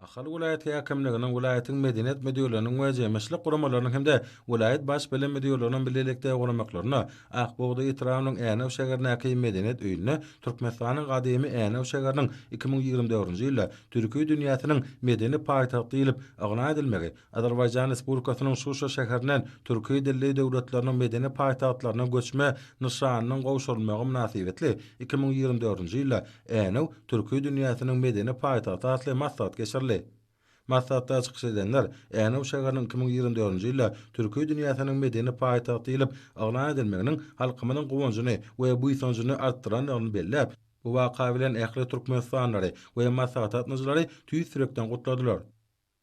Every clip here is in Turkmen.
Ahal welaýat häkimliginiň, welaýatyň Medeniýet müdirliginiň we jemgyýetçilik guramalarynyň hem-de welaýat Baş bilim müdirliginiň bilelikde guramaklarynda Ak bugdaý etrabynyň Änew şägerindäki Medeniýet öýünde Türkmenistanyň gadymy Änew şägeriniň 2024-nji ýylda Türki dünýäsiniň medeni paýtagty diýlip yglan edilmegi, Azerbaýjan Respublikasynyň Şuşa şäherinden türki dilli döwletleriniň medeni paýtagtlaryna göçme nyşanynyň gowşurylmagy mynasybetli 2024-nji ýylda Änew, türki dünýäsiniň medeni paýtagty atly maslahat geçirildi. Maslahatda çykyş edenler Änew şäheriniň 2024-nji ýylda Türki dünýäsiniň medeni paýtagty diýlip yglan edilmeginiň halkymyzyň guwanjyny we buýsanjyny artdyrandygyny belläp, bu waka bilen ähli türkmenistanlylary we maslahata gatnaşyjylary tüýs ýürekden gutladylar.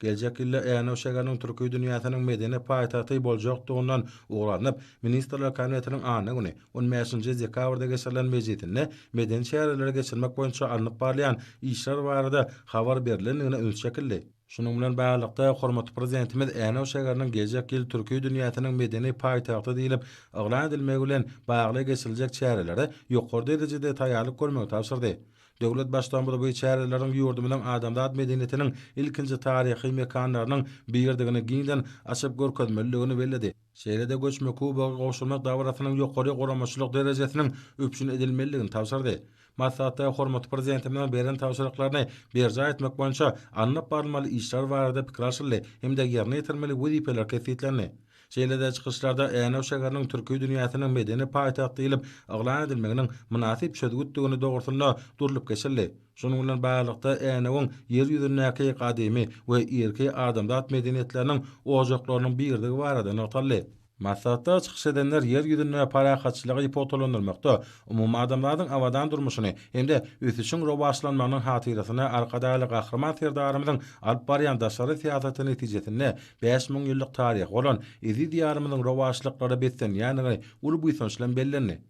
Geljek ýylda Änew şäheriniň türki dünýäsiniň medeni paýtagty boljakdygyndan ugur alnyp, Ministrler Kabinetiniň anna güni, on bäşinji dekabrda geçirilen mejlisinde medeni çäreleri geçirmek boýunça alnyp barylýan işler barada habar berlendigine üns çekildi. Şunuň bilen baglylykda, hormatly Prezidentimiz Änew şäheriniň geljek ýyl türki dünýäsiniň medeni paýtagty diýlip yglan edilmegi bilen bagly geçiriljek çärelere ýokary derejede taýýarlyk görmegi tabşyrdy. Döwlet Baştutanymyz bu çäreleriň ýurdumyzyň adamzat medeniýetiniň ilkinji taryhy mekanlarynyň biridigini giňden açyp görkezmelidigini belledi. Şeýle-de göçme kubogy gowşurmak dabarasynyň ýokary guramaçylyk derejesiniň üpjün edilmelidigini tabşyrdy. Maslahatda hormatly Prezidentimiziň beren tabşyryklaryny berjaý etmek boýunça alnyp barylmaly işler barada pikir alşyldy hem-de ýerine ýetirmeli wezipeler kesgitlendi. Şeýle-de çykyşlarda Änew şäheriniň türki dünýäsiniň medeni paýtagty diýlip yglan edilmeginiň mynasyp çözgütdigini dogrusynda durlup geçildi. Şunuň bilen baglylykda, Änewiň Ýer ýüzündäki gadymy we irki adamzat medeniýetleriniň ojaklarynyň birdigi barada nygtaldy. Maslahatda çykyş edenler Ýer ýüzünde parahatçylygy pugtalandyrmakda, umumadamzadyň abadan durmuşyny hem-de ösüşiň rowaçlanmagynyň hatyrasyna Arkadagly Gahryman Serdarymyzyň alyp barýan daşary syýasaty netijesinde 5000 ýyllyk taryhy bolan eziz Diýarymyzyň rowaçlyklara beslenýändigi uly buýsanç bilen bellendi.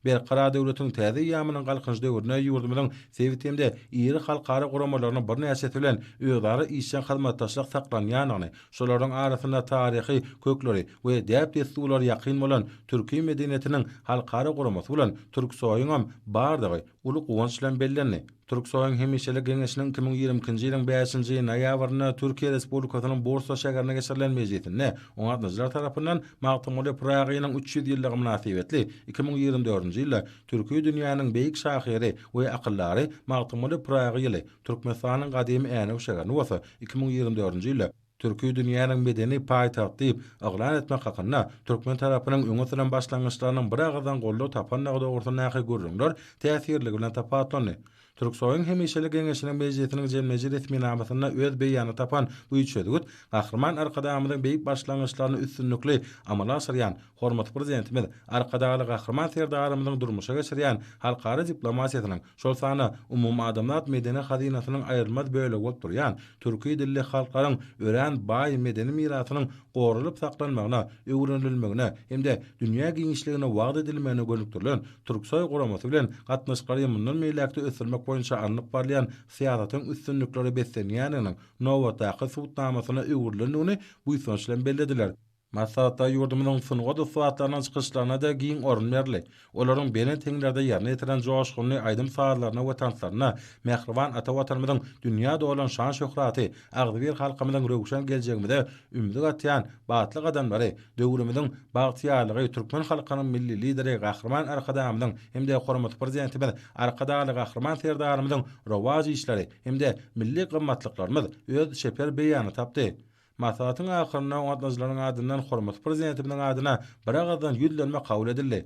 Berkarar döwletiň täze eýýamynyň Galkynyş döwründe ýurdumyzyň sebit hem-de iri halkara guramalarynyň birnäçesi bilen özara işjeň hyzmatdaşlyk saklanýandygyny, şolaryň arasynda taryhy kökleri we däp-dessurlary ýakyn bolan Türki medeniýetiniň halkara guramasy bolan Türksoýyňam bardygy uly guwanç bilen bellendi. Türksoýyň Hemişelik Geňeşiniň 2022-nji ýylyň bäşinji noýabrynda Türkiýe Respublikasynyň Bursa şäherinde geçirilen mejlisinde oňa gatnaşyjylar tarapyndan Magtymguly Pyragynyň 300 ýyllygy mynasybetli 2024-nji ýylda Türki dünýäniň beýik şahyry we akyldary Magtymguly Pyragy ýyly, Türkmenistanyň gadymy Änew şäherini bolsa 2024-nji ýylda Türki dünýäniň medeni paýtagty diýip yglan etmek hakynda türkmen tarapynyň öňe süren başlangyçlarynyň biragyzdan goldaw tapandygy dogrusyndaky gürrüňler täsirliligi bilen tapawutlandy. Türksoýyň Hemişelik Geňeşiniň mejlisiniň jemleýji resminamasynda öz beýanyny tapan bu çözgüt Gahryman Arkadagymyzyň beýik başlangyçlaryny üstünlikli amala aşyrýan hormatly Prezidentimiz Arkadagly Gahryman Serdarymyzyň durmuşa geçirýän halkara diplomatiýasynyň şol sanda umumadamzat medeni hazynasynyň aýrylmaz bölegi bolup durýan türki dilli halklaryň örän baý medeni mirasynyň goralyp saklanmagyna, öwrenilmegine hem-de dünýä giňişligine wagyz edilmegine gönükdirilen Türksoý guramasy bilen gatnaşyklary mundan beýläk-de ösdürmek boýunça alnyp barylýan syýasatyň üstünliklere beslenýändiginiň nobatdaky subutnamasyna öwrülendigini buýsanç bilen bellediler. Maslahatda ýurdumyzyň sungat ussatlarynyň çykyşlaryna-da giň orun berildi. Olaryň belent heňlerde ýerine ýetiren joşgunly aýdym-sazlaryna we tanslaryna mähriban ata Watanymyzyň dünýä dolan şan-şöhraty, agzybir halkymyzyň röwşen geljegimize ümzük atýan batly gadamlary, döwrümiziň bagtyýarlygy, türkmen halkynyň Milli Lideri Gahryman Arkadagymyzyň hem-de hormatly Prezidentimiz Arkadagly Gahryman Serdarymyzyň rowaç işleri hem-de milli gymmatlyklarymyz öz çeper beýanyny tapdy. Maslahatyň ahyrynda gatnaşyjylaryň adyndan hormatly Prezidentimiziň adyna biragyzdan ýüzlenme kabul edildi.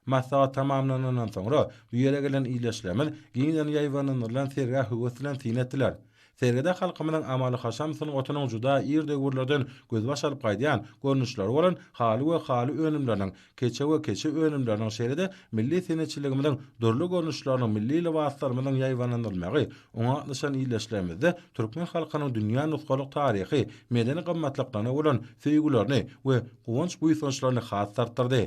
Maslahat tamamlanandan soňra, bu ýere gelen ildeşlerimiz giňden ýaýbaňlandyrylan sergä höwes bilen syn etdiler. Sergide halkymyzyň amaly-haşam sungatynyň juda ir döwürlerden gözbaş alyp gaýdýan görnüşleri bolan haly we haly önümleriniň, keçe we keçe önümleriniň, şeýle-de milli senetçiligimiziň dürli görnüşleriniň, milli lybaslarymyzyň ýaýbaňlandyrylmagy oňa gatnaşan ildeşlerimizde türkmen halkynyň dünýä nusgalyk taryhy, medeni gymmatlyklaryna bolan söýgülerini we guwanç-buýsançlaryny has-da artdyrdy.